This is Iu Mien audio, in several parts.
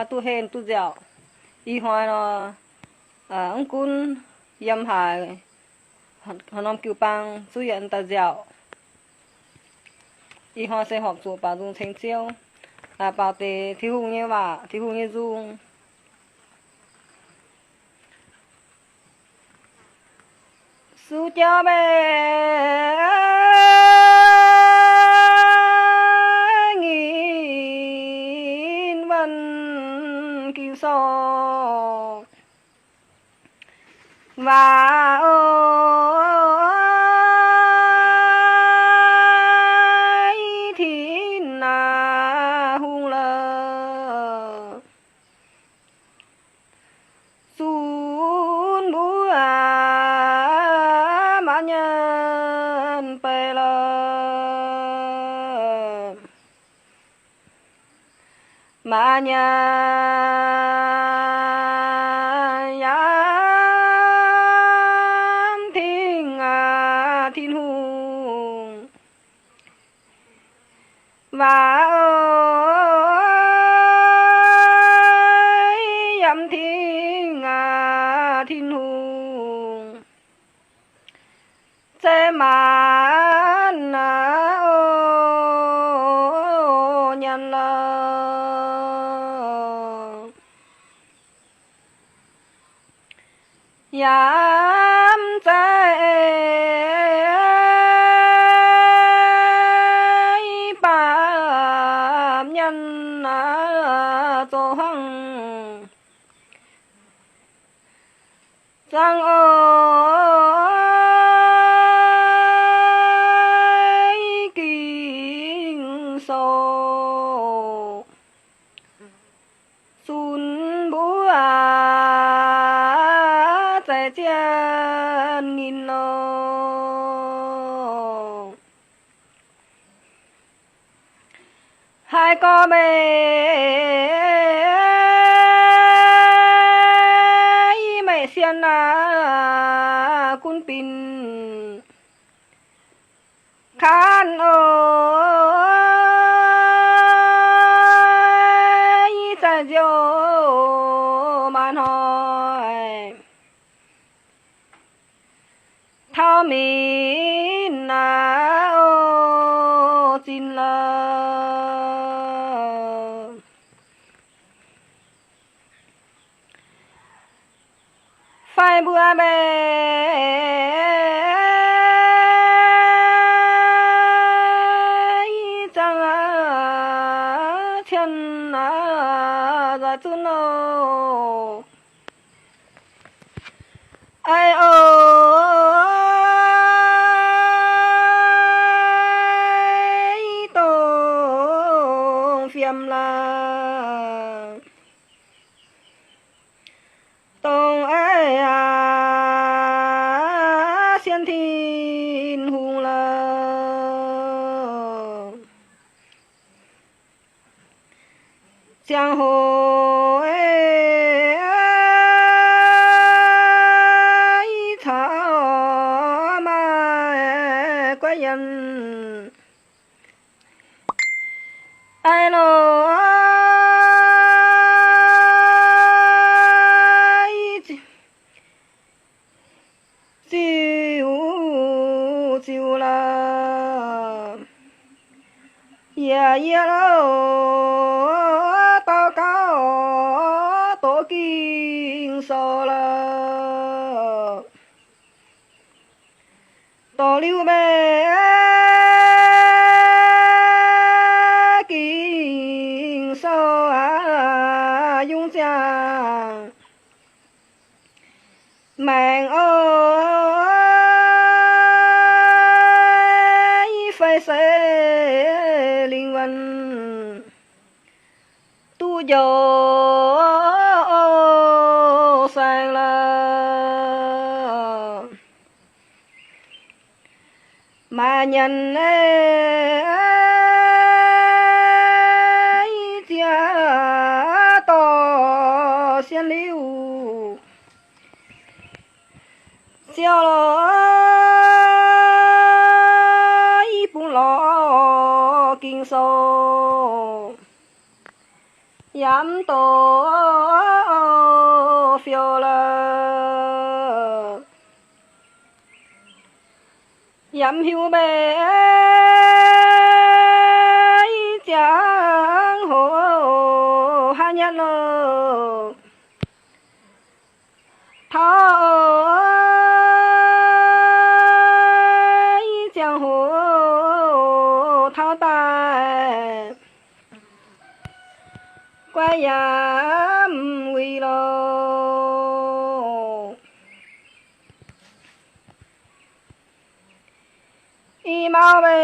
duqv heh duqv nziaauc. Ih hnoi nor, mv gunv yiem haaix, haaix norm jiu-baang zuqv yietc daaih nziaauc. Ih hnoi se horpc zuqc baaux nzung ceng Ziouv, baaux deix Tin-Hungh nyei waac, Tin-Hungh nyei nzung. Sux jauv mbaeqc ngin wuonh Ging-Sou. Waac oix Tin-Hungh lorqc, zunc mbuo maiv nyanc beiv lorqc. Maiv nyanc yaac mv tingx Tin-Hungh. Waac oix yaac mv tingx Tin-Hungh. Zeiz maanc oix nyanc lorqc, yaac mv zeiz baamh nyanc zoux hmuangv. Zaangc oix Ging-Sou, zunc mbuo zaaix zienh nyinh lorqc. Haiz gorx meih, meih sien aac, gunv binc kanh oix zaaix nziouv maaih hnoi. Taux minc aac, oix zinh lorqc. Fai mbuo meih, ih zaangc aac, cien aac, nzaaih zunv oc. Aiv oc, dongh fiem laac, dongh aiv aac, sienx Tin-Hungh lorqc. Ziangh hoc ih caux maaih guaix yienh, aiv lorqc, ziux ziux lorqc. Yie, yie lorqc, daux gaux doqc Ging-Sou lorqc. Dongh liuz meih Ging-Sou aac, yungz ziangh maengc oc, fai se lingh wuonh duqv njoux saeng lorqc. Maaih nyanc ih ziex dorh sien liuz, ziouc lorqc, yie bungx lorz Ging-Sou. yaac mv doqc fiouv lorqc. Yaac mv hiuv mbe i ziangh hoc haaix nyungc lorqc. Taux i ziangh hoc taux daaih, guaiv yaac mv wuic lorqc. I mau mbe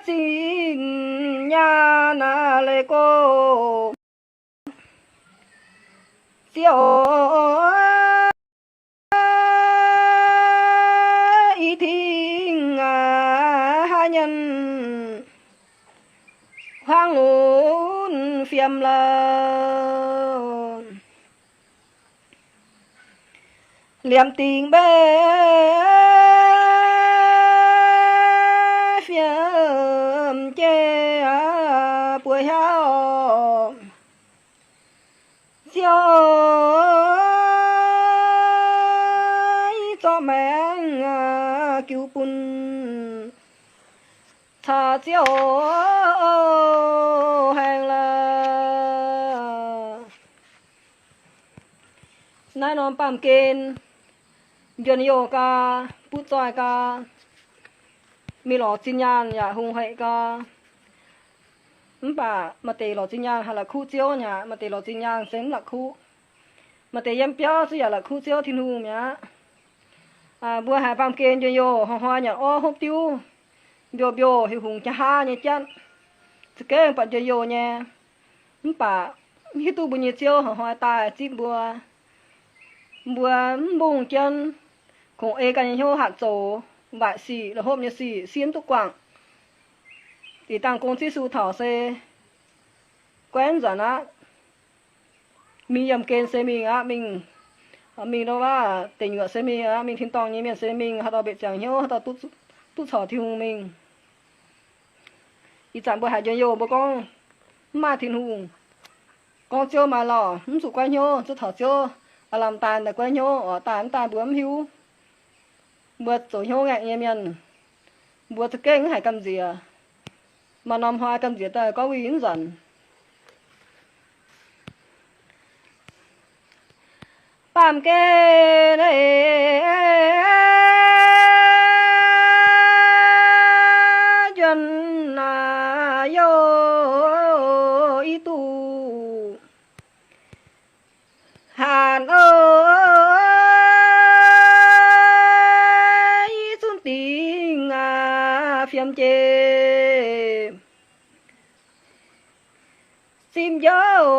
zinh nyaanh leiz-go, Ziouv i tengx haaix nyungc huaang lunx fiem lorqc. Liemh dingc mbe fiem jiex buo hiauv. Ziouv i zorqv maengc jiu bun caux Ziouv haengh lorqc. Naaiv norm baamh gen njien-youh gau, butv zoih gau, mingh lorz zinh nyaanh yaac hungh haeqv gau. Mv baac maaih deix lorz zinh nyaanh haih la'kuqv Ziouv mi'aqv, maaih deix lorz zinh nyaanh se mv la'kuqv. Maaih deix yiem biauv zuqc yaac la'kuqv Ziouv Tin-Hungh mi'aqv. Mbuo haiz baamh gen njien-youh hnoi-hnoi nyanc orv hopv diuv, mbiouh mbiouh hiuv hungx jaa-haa nyei jatv, za'gengh buatc njien-youh nyei. Mv baac mv hiuv duqv mbuo nyei Ziouv hnoi-hnoi daaih zipv mbuo. Mbuo mv mbungh jienv, kungx ei ganh nyei hnyouv hatc zoux, waaic sic, la'hopv nyei sic, siev mv duqv guangc. Ih dangh gong Yesu taux se guaiv nzuonx aqv. Mingh yiemh gen se mingh aqv, mingh, mingh ndau wuov deic nyuoqc se mingh aqv, mingh tin-dorngh nyei mienh se mingh, haaix dauh mbenc ziangx hnyouv, haaix dauh duqv, duqv corc Tin-Hungh mingh. Ih zanc mbuo haiz njien-youh mbuo gorngv mv maaih Tin-Hungh, gorngv Ziouv maaih lauh, mv zuqc guaiv hnyouv, zuqc taux Ziouv aav lamh daaih daaih guaiv hnyouv oc. Daaih mv daaih mbuo mv hiuv. Mbuo zoux hnyouv ngaengc nyei mienh, mbuo za'gengh mv haiz gamh nziex. Maaih norm hnoi gamh nziex daaih gorngv wuic mv nzuonc. Baamh gen njuonx youh i duqv hatc i zunv dingc fiem jiex zipv njouv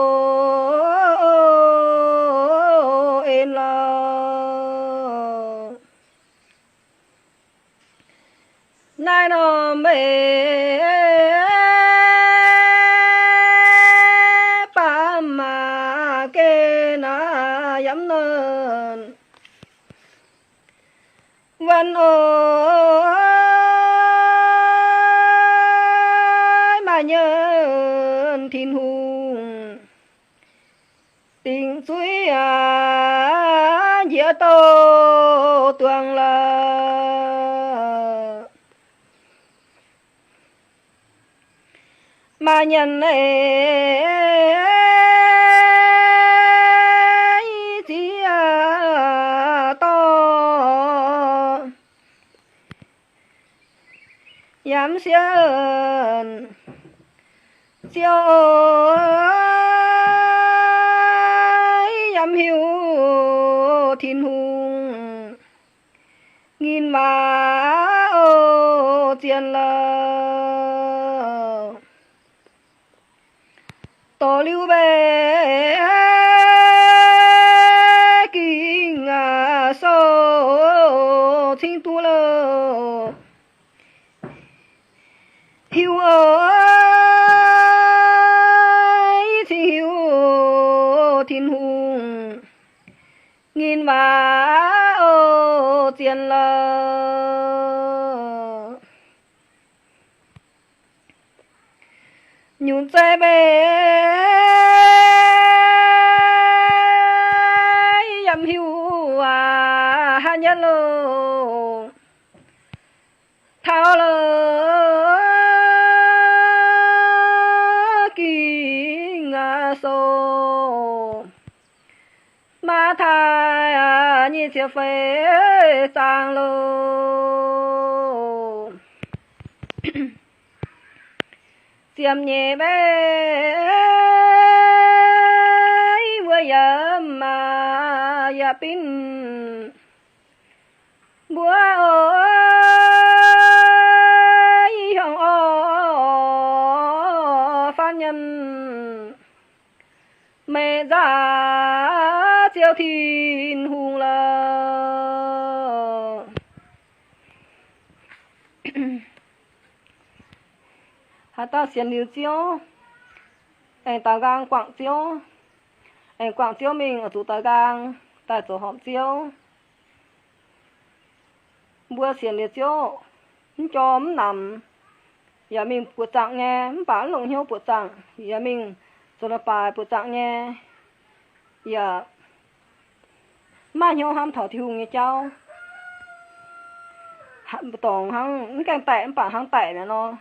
en lorqc. Naaiv norm mbe baamh gen naaiv yaac mv nonc wuonv oix maaih nyei Tin-Hungh dingc zuiz aqv, njiec douh duangh lorqc. Maaih nyanc leiz ziex dorh yaac mv sienx Ziouv, yaac mv hiuv Tin-Hungh. Nginh waac oc zien lorqc. Dorh liuz mbe ging sou cingx duqv lorqc. Hiuv oc, cingx hiuv Tin-Hungh. Nginh waac oc zien lorqc. Nyunc zeiv mbenc yaac mv hiuv aac, haaix nyungc loh, taux loh ging aac sou. Matv^taai aac nyic ziepc feix zaang loh. Ziepc nyeic mbenc mbuo yiem aac yaac binc mbuo oix hiuang orqc faanv nyiemc meih nzauh Ziouv Tin-Hungh lorqc. Haaix dauh sienx liuz Ziouv, aengx daaux nqaang guangc Ziouv, aengx guangc Ziouv mingh oix zuqc daaux nqaang daaih zoux horpc Ziouv. Mbuo sienx liuz Ziouv, mv jorm mv namx, yaac mingh buoqc zaangc nyei, mv baac mv longc hnyouv buoqc zaangc, yaac mingh zoux leiz-baaix buoqc zaangc nyei, yaac mv maaih hnyouv hnamv taux Tin-Hungh nyei jauv. Dorngc hnangv mv gaengh daic mv baac hnangv daic mi'aqv nor.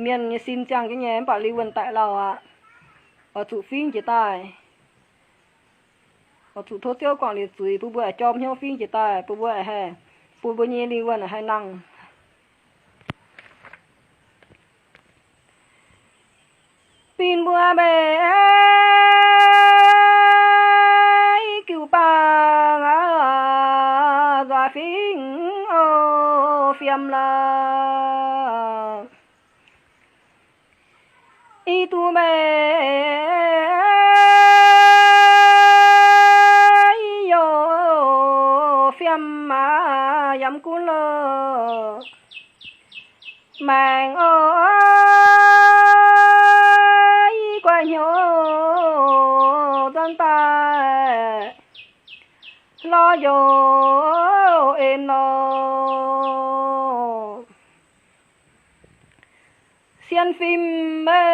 Mienh nyei sin ziangh jienv nyei mv baac lingh wuonh daic lauh aqv. Oix zuqc fingv jiex daaih. Oix zuqc tov Ziouv guangc liuz zuiz bun mbuo aengx jorm hnyouv fingv jiex daaih, bun mbuo aengx haih, bun mbuo nyei lingh wuonh haih nangh. Binc mbuo mbenc i giuc baangh aac, nzueic fingx o fiem lorqc. I duqv mbenc i youh fiem aac, yaac mv gunv lorqc. Maengc o, i guaix hnyouv nzuonx daaih lorz youz en lorqc. Sienx fim mbenc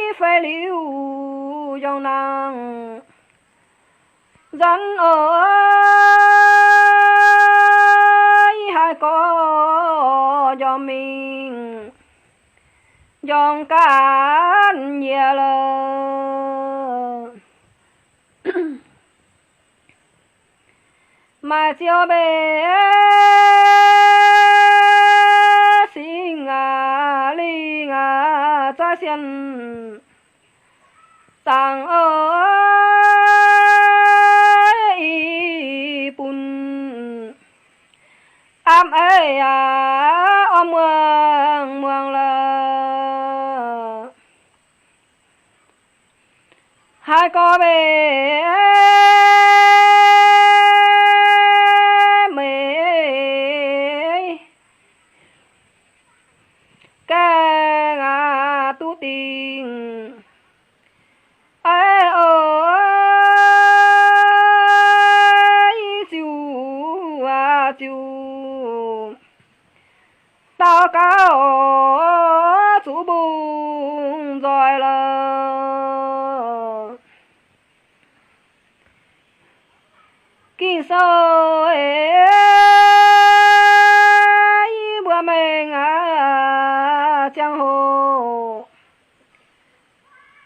i fai liuz yongh nangh, nzuonx o, i haaix gorx njormh mingh njormh gaanv njiec lorqc. Maaih Ziouv mbenc singx aac, lingh aac, zaaix sienx zaangc o, i bun apv eix aac, orv muangx muangx lorqc. Haaix gorx mbenc meix gaengh aac duqv dingh, eix o, i ziuc aac ziuc daux gaux zuqc mbungh nzoih lorqc. Ging-Sou eix, yie mbuo mengh aac ziangh hoc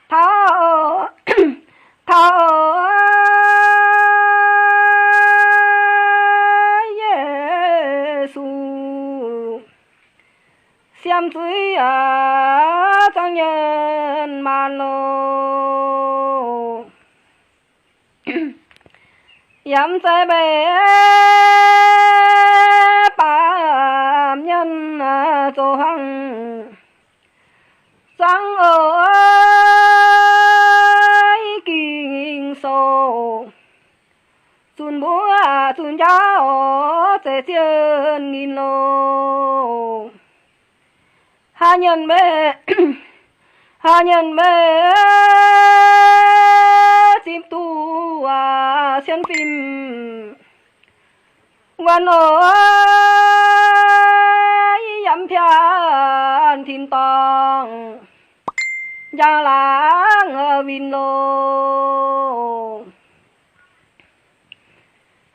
taux, taux Yesu siemv zuiz aac, zangv nyienh maanc loh. Yaac mv zeiz mbenc baamh mienh zoux hlang zangv oix Ging-Sou zunh mbuov zunh njaaux oix zeiz zien ngin loh. Haaix nyungc mbenc, haaix nyungc mbenc zipv duqv aac sienx fim wuonh oix yie yaac mv piaav jaa laangz winh loh.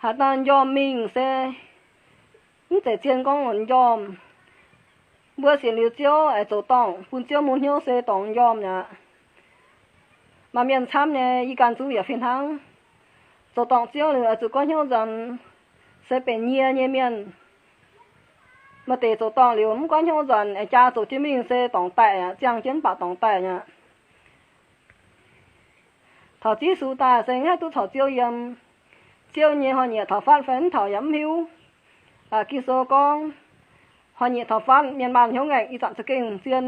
Haaix dauh m'njormh mingh se mv zeiz zien gorngv m'njormh. Mbuo sienx liuz Ziouv aengx zoux dorngc bun Ziouv mun hnyouv se dorngc m'njormh aqv. Maaih mienh camv nyei, yie ganh zungv yaac fih hnangv. Zoux dorngc Ziouv liuz oix zuqc goiv hnyouv nzuonx, se benx nyie nyei mienh. Maaih deix zoux dorngc liuz mv goiv hnyouv nzuonx, aengx jaa zoux jienv mingh se dorngc daic aqv, ziangh jienv mv baac dorngc daic aqv. Taux Ziouv Yesu daaih se mv haih duqv caux Ziouv yiem. Ziouv nyei hnoi-nyieqc taux fatv fai mv taux yaac mv hiuv. Ging-Sou gorngv, hnoi-nyieqc taux fatv mienh maanh hnyouv ngaengc, ih zanc za'gengh zien,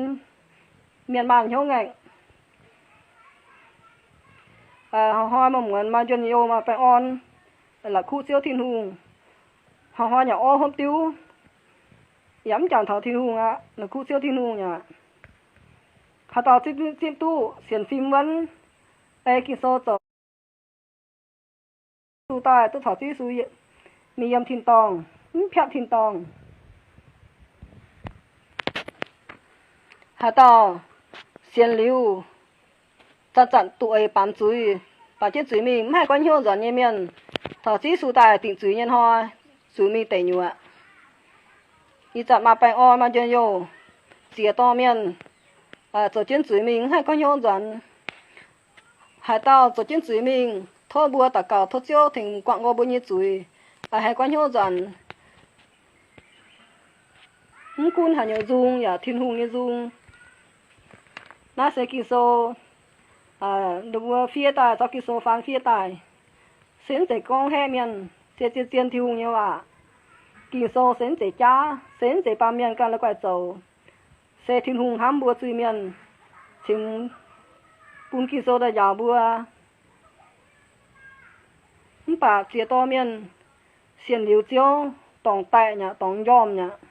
mienh maanh hnyouv ngaengc. Hnoi-hnoi maaih muonz maaih njien-youh maaih baengh orn, la'kuqv Ziouv Tin-Hungh. Hnoi-hnoi yaac orv hopv diuv, yaac mv jangx taux Tin-Hungh aqv, la'kuqv Ziouv Tin-Hungh aqv. Haaix dauh zipv duqv sienx fim wuonv, ei Ging-Sou zoux, Yesu daaih duqv caux Ziouv Yesu mingh yiem tin-dorngh, mv piatv tin-dorngh. Haaix dauh sienx liuz, zanc-zanc duqv eix baamz zuiz, baamz jienv zuiz mingh, mv haih goiv hnyouv nzuonx nyei mienh, taux Ziouv Yesu daaih dingc zuiz nyei hnoi, zuqc mingh deic nyuoqc. Ih zanc maaih baengh orn maaih njien-youh, ziex dorh mienh zoux jienv zuiz mingh, mv haih goiv hnyouv nzuonx. Haaix dauh zoux jienv zuiz mingh, tov mbuo daux gaux tov Ziouv tengx guangc nqoi mbuo nyei zuiz, haih goiv hnyouv nzuonx. Mv gunv haaix nyungc nzung yaac Tin-Hungh nyei nzung. Naaiv se Ging-Sou, mbuo fiev daaih, zorqv Ging-Sou faan fiev daaih, se mv zeiz gorngv haeqv mienh, se zien-zien Tin-Hungh nyei waac. Ging-Sou se mv zeiz jaav, se mv zeiz baamh mienh ganh la'guaih zoux. Se Tin-Hungh hnamv mbuo zuiz-mienh, cingx bun Ging-Sou daaih njaaux mbuo. Mv baac ziex dorh mienh sienx liuz Ziouv, dorngc daic nyaqc, dorngc m'njormh nyaqc.